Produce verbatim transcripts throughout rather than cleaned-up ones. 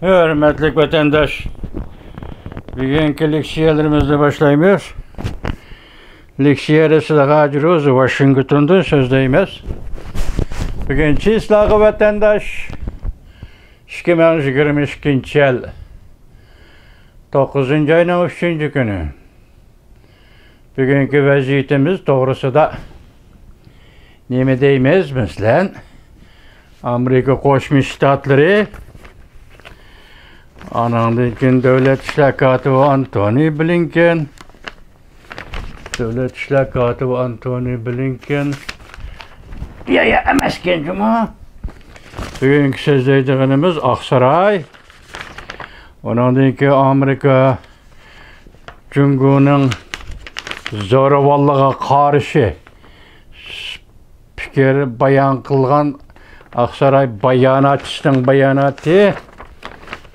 ھۆرمەتلىك ۋەتەنداش، بۈگۈنكى لېكسىيەلىرىمىزنى باشلايمىز. لېكسىيە رەسىدى ھاجىروز ۋاشىنگتوندىن سۆزلەيمىز. بۈگۈن چىسلاغا ۋەتەنداش، ئىككى مىڭ يىگىرمە ئىككىنچى يىل، توققۇزىنچى ئاينىڭ ئۈچىنچى كۈنى. بۈگۈنكى ۋەزىيىتىمىز توغرىسىدا نېمە دەيمىز، مەسىلەن، ئامېرىكا قوشما شتاتلىرى، ئانىڭدىن كېيىن دۆلەت ئىشلار كاتىپى ئانتونى بلىنكېن، دۆلەت ئىشلار كاتىپى ئانتونى بلىنكېن، يا، يا، ئەمەسكەن جۇمۇ. بۈگۈنكى سۆزلەيدىغىنىمىز ئاقساراي، ئۇنىڭدىن كېيىن ئامېرىكا جۇڭگونىڭ زورىۋاللىقىغا قارشى پىكىر بايان قىلغان ئاقساراي باياناتچىسىنىڭ باياناتى،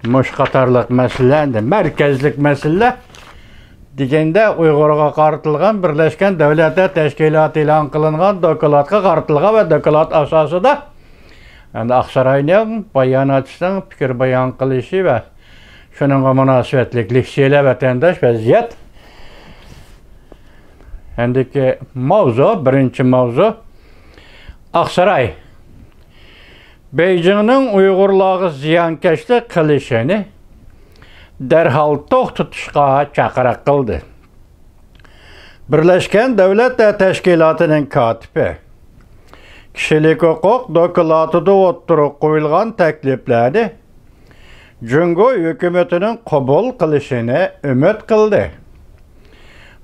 مۇشۇ قاتارلىق مەسىلىلەر، ئەمدى مەركەزلىك مەسىلىلەر دېگەندە، ئۇيغۇرغا قارىتىلغان بىرلەشكەن دۆلەتلەر تەشكىلاتى ئېلان قىلىنغان دوكلاتقا قارىتىلغان ۋە دوكلات ئاساسىدا، ئەمدى ئاقساراينىڭ باياناتچىسىنىڭ پىكىر بايان قىلىشى ۋە شۇنىڭغا مۇناسىۋەتلىك لېكسىيەلەر، ۋەتەنداش، ۋەزىيەت. ئەندىكى ماۋزۇ، بىرىنچى ماۋزۇ، ئاقساراي بېيجىڭنىڭ ئۇيغۇرلارغا زىيانكەشلىك قىلىشىنى دەرھال توختىتىشقا چاقىرىق قىلدى. بىرلەشكەن دۆلەتلەر تەشكىلاتىنىڭ كاتىپى، كىشىلىك ھوقۇق دوكلاتىدا ئوتتۇرىغا قويۇلغان تەكلىپلەرنى جۇڭگو ھۆكۈمىتىنىڭ قوبۇل قىلىشىنى ئۈمىد قىلدى.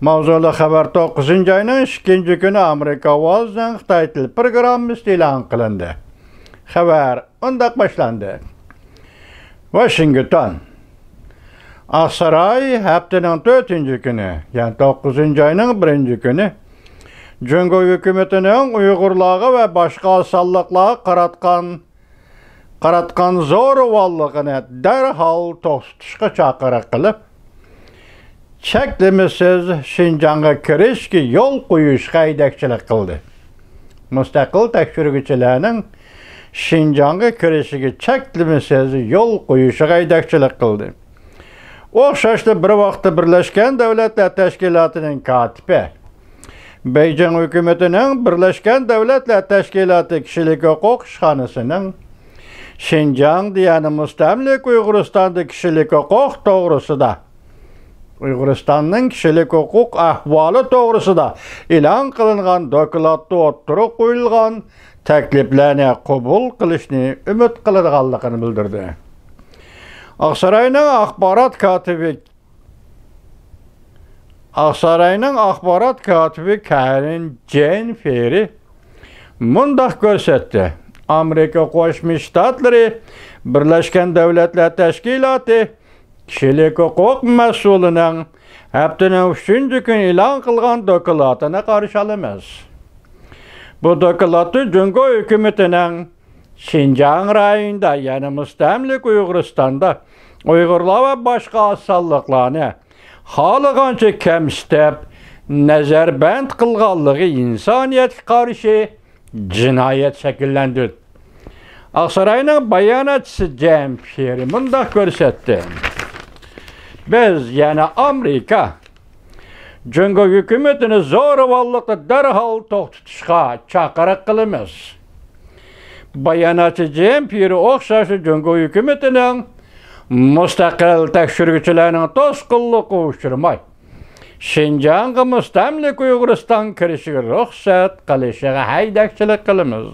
ماۋزۇلۇق خەۋەر توققۇزىنچى ئاينىڭ ئىككىنچى كۈنى ئامېرىكا ئاۋازىنىڭ خىتاي تىل پروگراممىسىدا ئېلان قىلىندى. خەۋەر مۇنداق باشلاندى. ۋاشىنگتون. ئاقساراي ھەپتىنىڭ تۆتىنچى كۈنى، يەنى توققۇزىنچى ئاينىڭ بىرىنچى كۈنى، جۇڭگو ھۆكۈمىتىنىڭ ئۇيغۇرلارغا ۋە باشقا ئاز سانلىقلارغا قاراتقان، قاراتقان زورىۋاللىقىنى دەرھال توختىتىشقا چاقىرىق قىلىپ، چەكلىمىسىز شىنجاڭغا كىرىشكە يول قويۇشقا ھەيدەكچىلىك قىلدى. مۇستەقىل تەكشۈرگۈچىلەرنىڭ شىنجاڭغا كىرىشىگە چەكلىمىسىز يول قويۇشىغا ھەيدەكچىلىك قىلدى. ئوخشاشلا بىر ۋاقىتتا بىرلەشكەن دۆلەتلەر تەشكىلاتىنىڭ كاتىپى، بېيجىڭ ھۆكۈمىتىنىڭ بىرلەشكەن دۆلەتلەر تەشكىلاتى كىشىلىك ھوقۇق ئىشخانىسىنىڭ شىنجاڭدا، يەنى مۇستەملىكە ئۇيغۇرىستاندا كىشىلىك ھوقۇق توغرىسىدا، ئۇيغۇرىستاننىڭ كىشىلىك ھوقۇق ئەھۋالى توغرىسىدا ئېلان قىلىنغان دوكلاتتا ئوتتۇرىغا قويۇلغان تەكلىپلەرنى قوبۇل قىلىشنى ئۈمىد قىلىدىغانلىقىنى بىلدۈردى. ئاقساراينىڭ ئاخبارات كاتىپى، ئاقساراينىڭ ئاخبارات كاتىپى كارىن جېن فېرى مۇنداق كۆرسەتتى: ئامېرىكا قوشما شتاتلىرى بىرلەشكەن دۆلەتلەر تەشكىلاتى كىشىلىك ھوقۇق مەسئۇلىنىڭ ھەپتىنىڭ ئۈچىنچى كۈنى ئېلان قىلغان دوكلاتىنى قارشى ئالىمىز. بۇ دوكلاتتا جۇڭگو ھۆكۈمىتىنىڭ شىنجاڭ رايونىدا، يەنى مۇستەملىكە ئۇيغۇرىستاندا ئۇيغۇرلار ۋە باشقا ئاز سانلىقلارنى خالىغانچە كەمسىتىپ، نەزەربەند قىلغانلىقى ئىنسانىيەتكە قارشى جىنايەت شەكىللەندۈردى. ئاقساراينىڭ باياناتچىسى جېن پيېرى مۇنداق كۆرسەتتى: بىز، يەنى ئامېرىكا، جۇڭگو ھۆكۈمىتىنى زورىۋاللىقنى دەرھال توختىتىشقا چاقىرىق قىلىمىز. باياناتچى جېن پيېرى ئوخشاشلا جۇڭگو ھۆكۈمىتىنىڭ مۇستەقىل تەكشۈرگۈچىلەرنىڭ توسقۇنلۇقىغا ئۇچرىماي، شىنجاڭغا مۇستەملىكە ئۇيغۇرىستان كىرىشىگە رۇخسەت قىلىشىغا ھەيدەكچىلىك قىلىمىز.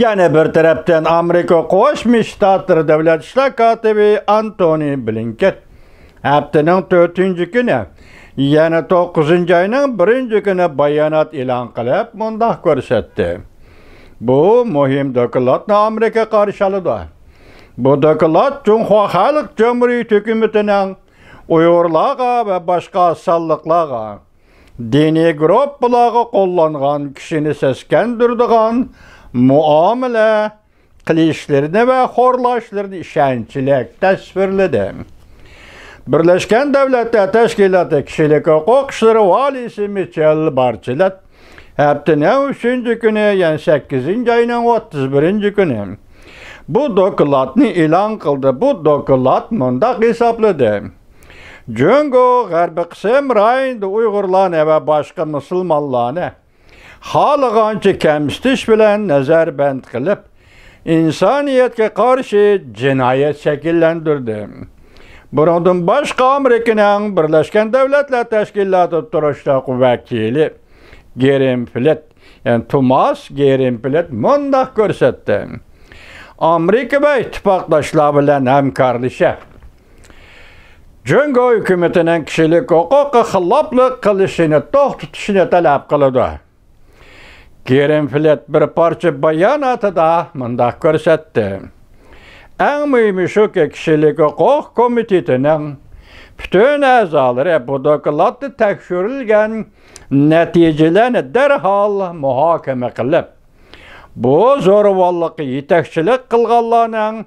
يەنە بىر تەرەپتىن، ئامېرىكا قوشما شتاتلىرى دۆلەت ئىشلار كاتىپى ئانتونى بلىنكېن ھەپتىنىڭ تۆتىنچى كۈنى، يەنى توققۇزىنچى ئاينىڭ بىرىنچى كۈنى بايانات ئېلان قىلىپ، مۇنداق كۆرسەتتى: بۇ مۇھىم دوكلاتنى ئامېرىكا قارشى ئالىدۇ. بۇ دوكلات جۇڭخۇا خەلق جۇمھۇرىيىتى ھۆكۈمىتىنىڭ ئۇيغۇرلارغا ۋە باشقا سانلىقلارغا، دىنىي گۇرۇپپىلارغا قوللانغان كىشىنى سەسكەندۈرىدىغان مۇئامىلە قىلىشلىرىنى ۋە خورلاشلىرىنى ئىشەنچلىك تەسۋىرلىدى. بىرلەشكەن دۆلەتلەر تەشكىلاتى كىشىلىك ھوقۇق ئىشلىرى ۋالىيسى مىچېل بارچىلەت ھەپتىنىڭ ئۈچىنچى كۈنى، يەنى سەككىزىنچى ئاينىڭ ئوتتۇز بىرىنچى كۈنى بۇ دوكلاتنى ئېلان قىلدى. بۇ دوكلات مۇنداق ھېسابلىدى: جۇڭگو غەربىي قىسىم رايونىدا ئۇيغۇرلارنى ۋە باشقا مۇسۇلمانلارنى خالىغانچە كەمسىتىش بىلەن نەزەربەند قىلىپ، ئىنسانىيەتكە قارشى جىنايەت شەكىللەندۈردى. بۇنىڭدىن باشقا، ئامېرىكىنىڭ بىرلەشكەن دەۋلەتلەر تەشكىلاتىدا تۇرۇشلۇق ۋەكىلى گېرىنفلېد، يەنى توماس گېرىنفلېد مۇنداق كۆرسەتتى: ئامېرىكا ۋە ئىتتىپاقداشلار بىلەن ھەمكارلىشىپ، جۇڭگو ھۆكۈمىتىنىڭ كىشىلىك ھوقۇققا خىلاپلىق قىلىشىنى توختىتىشنى تەلەپ قىلىدۇ. گېرىنفلېد بىر پارچە باياناتىدا مۇنداق كۆرسەتتى: ئەڭ مۇھىمى شۇكى، كىشىلىك ھوقۇق كومىتېتىنىڭ پۈتۈن ئەزالىرى بۇ دوكلاتتا تەكشۈرۈلگەن نەتىجىلەرنى دەرھال مۇھاكىمە قىلىپ، بۇ زورىۋاللىققا يېتەكچىلىك قىلغانلارنىڭ،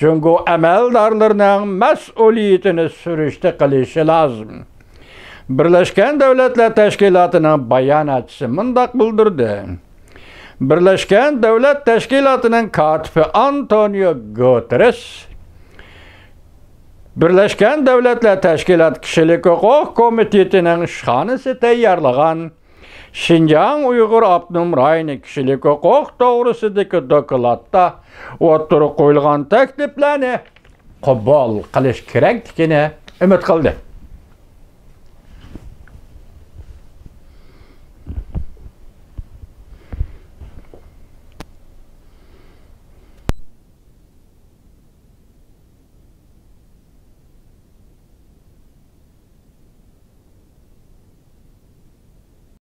جۇڭگو ئەمەلدارلىرىنىڭ مەسئۇلىيىتىنى سۈرۈشتە قىلىشى لازىم. بىرلەشكەن دەۋلەتلەر تەشكىلاتىنىڭ باياناتچىسى مۇنداق بىلدۈردى: بىرلەشكەن دەۋلەت تەشكىلاتىنىڭ كاتىپى ئانتونىيو گۇتېررېس بىرلەشكەن دەۋلەتلەر تەشكىلاتى كىشىلىك ھوقۇق كومىتېتىنىڭ ئىشخانىسى تەييارلىغان شىنجاڭ ئۇيغۇر ئاپتونوم رايونى كىشىلىك ھوقۇق توغرىسىدىكى دوكلاتتا ئوتتۇرىغا قويۇلغان تەكلىپلەرنى قوبۇل قىلىش كېرەكلىكىنى ئۈمىد قىلدى.